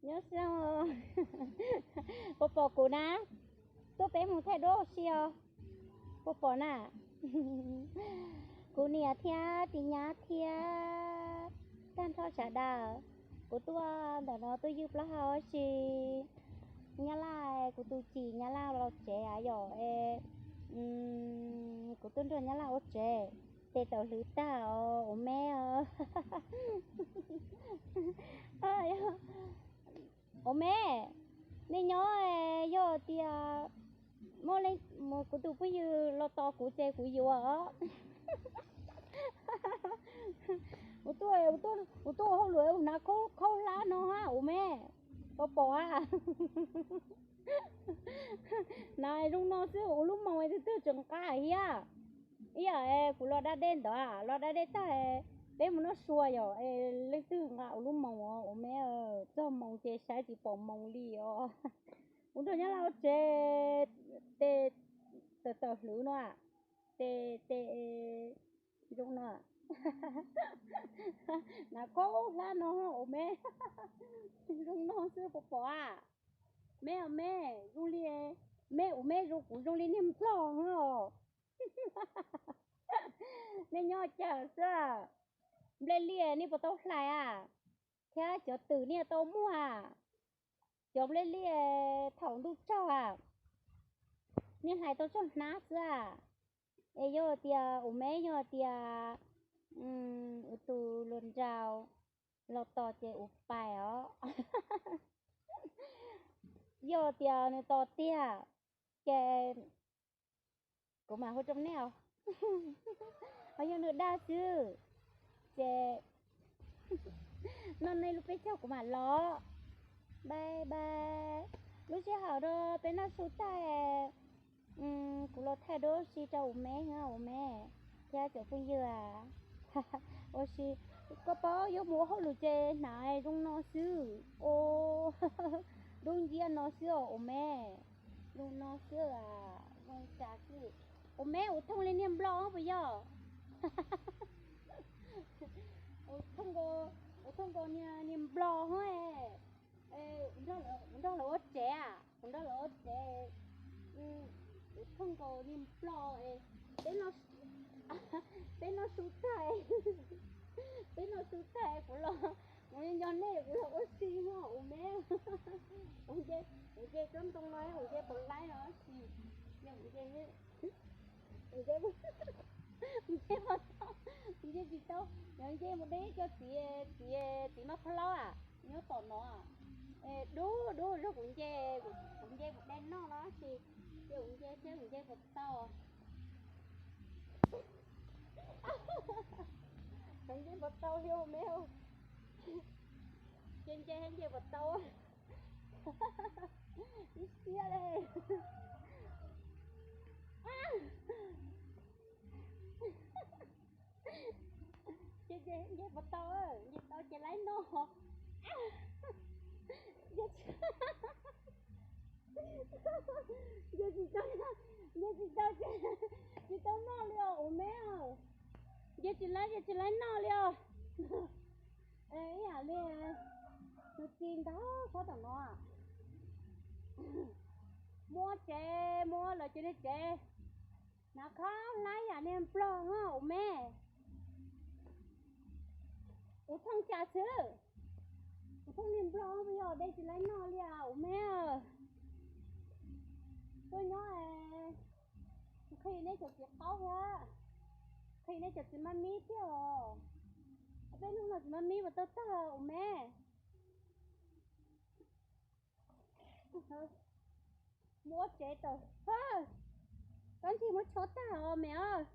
Nyob zoo, puas pom kuv na? Tuaj peb mus thaij duab ua si os. Puas pom na? Kuv niam thiab txiv nyab thiab tag nrho sawv daws, kuv tuaj ntawm no tuaj ywj plaub hau ua si. Nyab Laj, kuv tus txiv Nyab Laj los tsev yom es kuv tuaj nrog Nyab Laj ua tsev, tes tawm hlwv tag os ua me os. Ua me, nej nyob, yog tias muaj kuv tus phooj ywg los tos kuv ces kuv yuav. Kuv tuaj ua hauj lwm hnav khaub hlab no ua me, puas pom a? Hnav zoo no xwb ua lub moos twg twg tseem nqa thiab. Ib yam kuv los da dej ntawd, los da dej tag peb mus noj sua yom, leej twg nqa ua lub moos ua me, txog moos ces saib tsis pom moos li os. Kuv nrog Nyab Laj ua tsev, tes tawm tawm hlwv no, tes tes zoo no, hnav khaub hlab no ua me, zoo no xwb puas pom a? Me os me, zoo li, me ua me zoo kuv zoo li niag nplog os. Nej nyob cas xwb, nplej liaj nej puas tau hlais a? Thiab cov twm nej tau muag a? Cov nplej liaj thaum ntuj tsaug a, nej hlais tau tsob hnab xwb a? Es yog tias ua me, yog tias ua tus hluas nraug los tos ces ua pais os. Yog tias nws tos tiag ces kuv mam hu rau nej os. Ho yog nws dag xwb ces noj nej lub peb caug kuv mam los. Bye bye. Lub sij hawm no peb noj su tag, kuv los thaij duab si rau ua me, ua me thiab cov phooj ywg. Ua si, koj paub yuav mus ua hauj lwm ces hnav zoo no xwb, dub nciab no xwb os ua me. Zoo no xwb, zoo cas xwb. Ua me ua thooj li niag nplog puas yog? Ua thooj nkaus niag nplog hov. Kuv nrog lawv ua tsev a, kuv nrog lawv ua tsev, kuv thooj nkaus niag nplog. Peb noj su tag, peb noj su tag kuv los, kuv nco nej kuv los ua si no ua me. Kuv nce tsob ntoo no, kuv nce puas laib no sis, kuv nce, kuv nce puas tau, kuv nce tsis tau, yog nce mus de cov txiv, txiv, txiv maj pha laub a, nyob tom no. Dub dub zog kuv nce, kuv nce mus de noj no sis, ces kuv nce seb kuv nce puas tau. Kuv nce puas tau li me, ces nce nce puas tau. Ib siab li. Ces nce puas tau, nce tau ces laib noj. Nce tsis tau, nce tsis tau ces tsis tau noj li os ua me. Nce tsis laib ces tsis laib noj li os. Ib yam li tus txiv ntag sab tom no, muab tsev, muab lawv cov niag tsev, hnav khaub hlab yam niag nplog ua me. Ua thooj cas xwb, ua thooj niag nplog puas yog, de tsis laib noj li ua me. Tuaj nyob, qhia nej cov txiv qaub thiab, qhia nej cov txiv maj mib tiag os. Peb hnub no txiv maj mib puas tau tag ua me. Muab tsev tawm, kab ntsig muab chob tag os me os.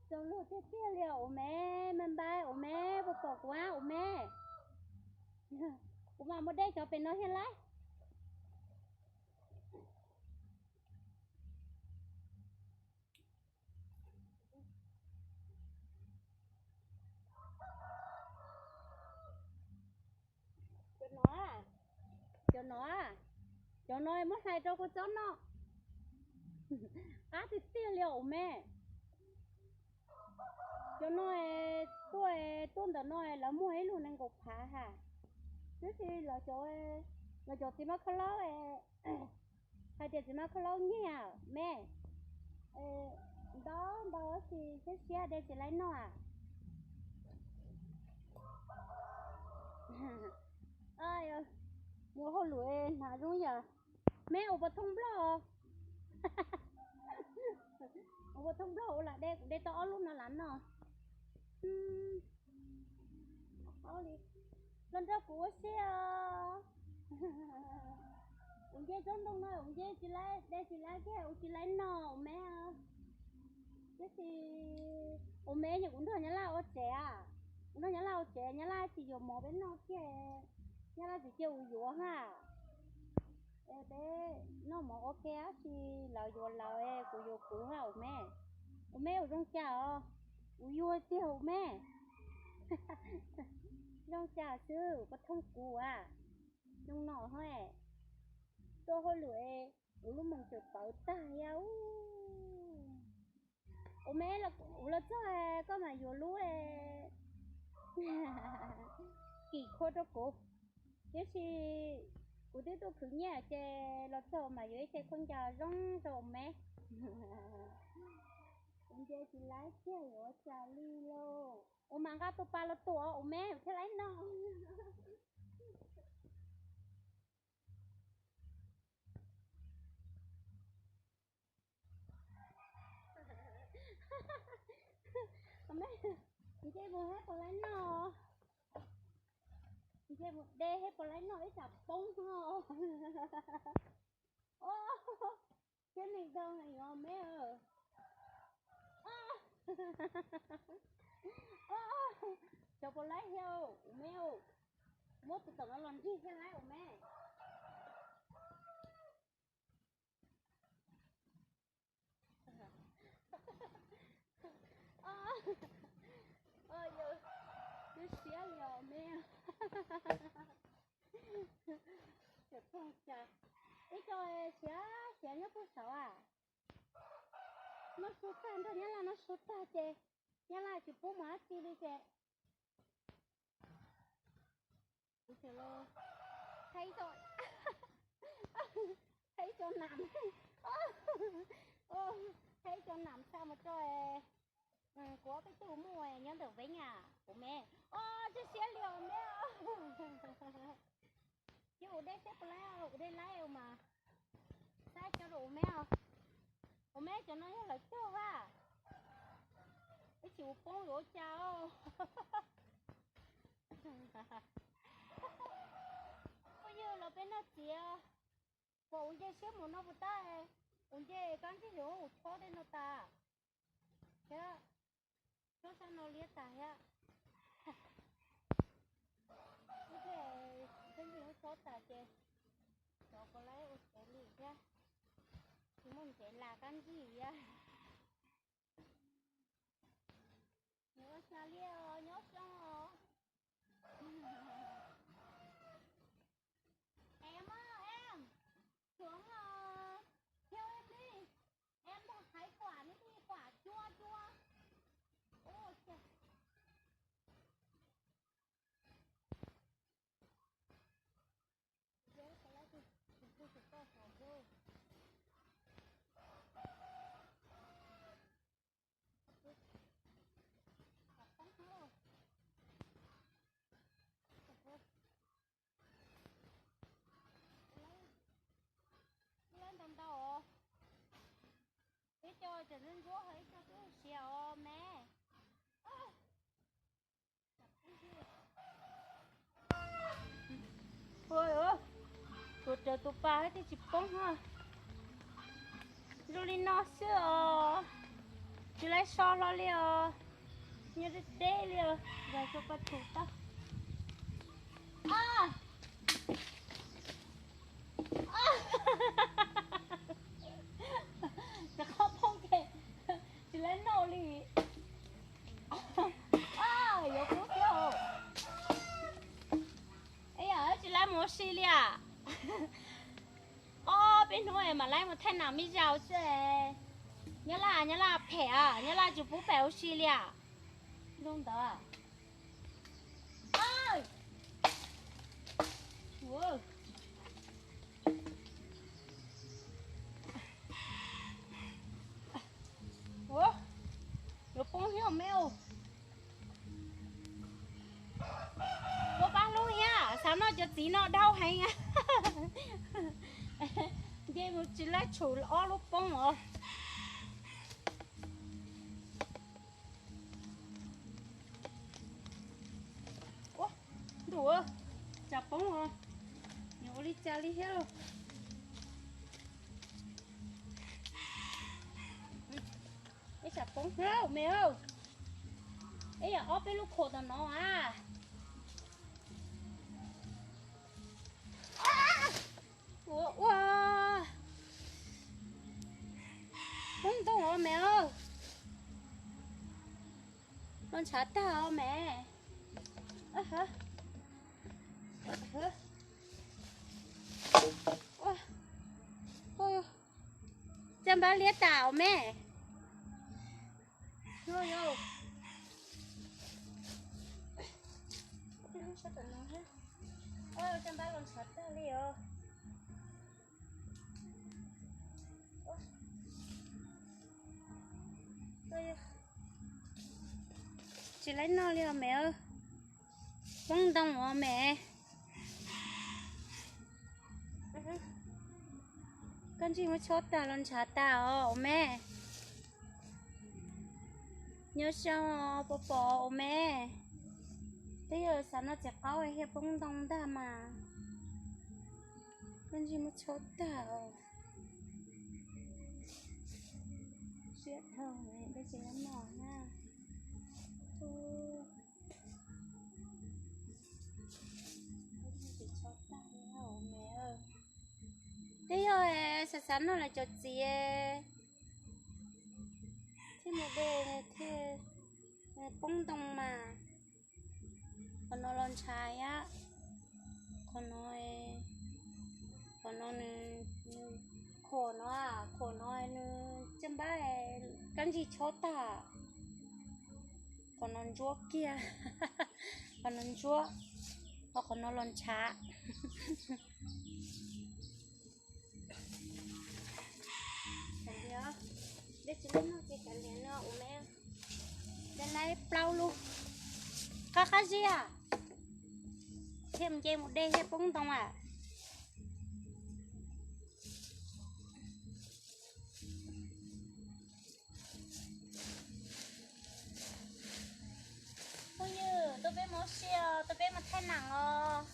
Txaus luag tiag tiag li os ua me, me npab ua me, puas pom kuv ua me. Kuv mam muab dej cov pem no thiab lauj. Cov no, cov no, cov no muab hlais rau kuv txob noj. Qab tiag tiag li os ua me. Cov no tuaj, tuaj ntawm no lawv muag ib lub nees nkaum phav ha. Tab sis los cov, los cov txiv mab khab laub, hais tias txiv mab khab laub nyiag me, ntau ntau tab sis siab siab de tsis laib noj. Mus hauj lwm hnav zoo yam me. Ua puas thooj nplog, ua puas thooj nplog ua lam de, kuv de tau ob lub no lam noj. Los nrog kuv ua si os. Kuv nce tsob ntoo no kuv nce tsis laib, de tsis laib kiag, ua tsis laib noj ua me. Tab sis ua me ces kuv nrog nyab laj ua tsev, kuv nrog nyab laj ua tsev, nyab laj tsis yuav mov peb noj kiag, nyab laj tsis cia kuv yuav ha. Peb noj mov ua ke tab sis lawv yuav lawv, kuv yuav kuv ha ua me. Ua me ua zoo cas os, kuv yuag tiag ua me. Zoo cas xwb, puas thooj kuv a. Zoo no ho, tuaj hauj lwm, kuv lub moos tseem pawv tag thiab. Ua me, kuv los txog koj mam yuav lub kim khua rau kuv. Tiam sis kuv twb tuaj khwv nyiaj ces los txog mam yuav ib ce khaub ncaws zoo rau ua me. Kuv nce tsis laib kiag yuav cas li lauj. Ua mas nqa tus pas los tuam ua me thiaj laib noj. Nce mus hab puas laib noj, nce mus de hab puas laib noj ib tsam poob no. Siab neeg tau yuav me. Cov puas laib thiab ua me, muab tus tom no los nrig thiaj laib ua me. Yus siab li os me. Ib co siav siav nyob puag saud a. Noj su tag, nrog nyab laj noj su tag ces nyab laj tsis pub mus dab tsi li ces thaij ib co nam, thaij ib co nam xa mus rau kuv ob peb tug muaj nyob ntawm Veeb a, kuv me. Os, tsis siab li os me. Cia kuv de seb puas laib, kuv de laib mas. Saib cov rau kuv me os. Kuv me cov no yog lawv cog a, ib tsis ua poob yuav ua cas. Phooj ywg los peb noj txiv, pom kuv nce siab mus no puas tab, kuv nce kab ntsig yuav ua chob tej no tas thiab, chob sab no liab tas thiab. Ib pliag kab ntsig ua chob tas ces cov puas laib ua tsev li thiab, tsis muaj ntsev las kab ntsig thiab. Nyob zoo li os, nyob zoo os. Em ơi, em xuống, ờ, theo em đi. Em đang hái quả nữa đi, quả chua chua. Ôi trời. Lawv ntau ntau os. Ib co tseem ntsuab ntsuab, ib co twb siav os me. Ua, tuav rawv tus pas thiab twb tsis poob os. Zoo li no xwb os. Tsis laib so hlo li os. Nyob deb deb li os, vas tso pas thum tau. Cov qhov poob ces tsis laib noj li. Yuav kub thiab. Ib yam tsis laib mus ua si li as. Ob peb hnub mam laib mus thaij nam ib zaug xwb. Nyab laj, nyab laj phem, nyab laj tsis pub pem ua si li as. Ntawd. Ua, yuav poob thiab me. Ua pab hlub thiab, xav noj cov txiv no dhau heev. Nce mus tsis laib tshum ob lub poob os. Ua, ntuj, tsam poob os, yuav ua li cas li thiab. Ib tsam poob me, ib yam ob peb lub khom tom no a. Ua, ua, poob ntoo os me. Los ntshav tag os me. Caj npab liab tas os me. Caj npab los ntshav tag li os. Tsis laib noj li os me. Poob ntoo os me. Koj ntsij muab chob tag los ntshav tag os me. Nyob zoo, puas pom os me? Twb yog xav noj txiv qaub thiaj poob ntoo ntag mas. Koj ntsij muab chob tag os. Siab dhau, peb tsis laib noj na. Twb yog xav xav noj lawv cov txiv thiaj mus de thiaj poob ntoo mas. Qhov no los ntshav thiab. Qhov no, qhov no nws, khuam no, khuam no nws caj npab, koj ntsij chob tag. Qhov no ntsuab kiag, qhov no ntsuab, ho qhov no los ntshav. Dej tsis laib noj ces kav liam no ua me. Dej laib plaub lub. Qab qab zib a, thiaj nce mus de thiaj poob ntoo a. Phooj ywg, tuaj peb mus ua si os, tuaj peb mus thaij nam os.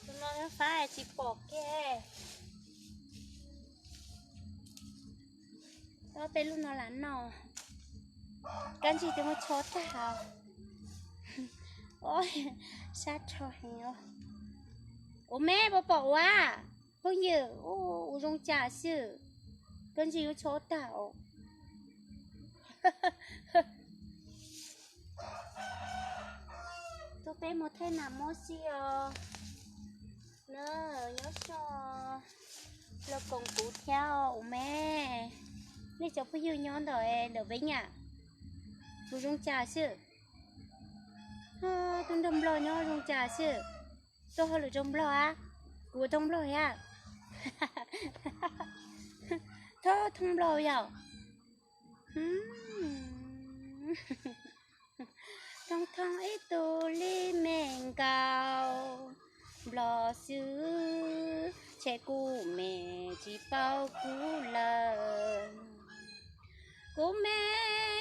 Tus no fab tsis pom kiag. Ob peb lub no lam noj. Koj ntsij twb muab chob tag. Sab rho heev os. Ua me, puas pom ua? Phooj ywg, ua zoo cas xwb. Koj ntsij muab chob tag os. Tuaj peb mus thaij nam mob xij os. Na, nyob zoo, los koom kuv thiab os ua me. Nej cov phooj ywg nyob ntawm, ntawm Veeb a, ua zoo cas xwb. Tuaj nrog Nplog nyob zoo cas xwb. Tuaj hauj lwm rau Nplog a, kuv ua thoob Nplog thiab. Thob thoob Nplog yom. Thoob thoob ib tug li me nkaus Nplog xwb, ces kuv me tsis paub kuv lawm. Kuv me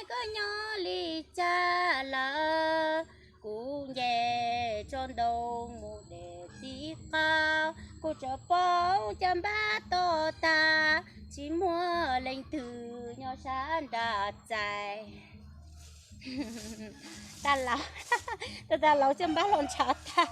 koj nyob li cas lawm, kuv nce tsob ntoo mus de txiv qaub, kuv tsuas paub caj npab to tag, tsis muaj leej twg nyob sab nram txais. Tag laus, tag laus caj npab los ntshav tag.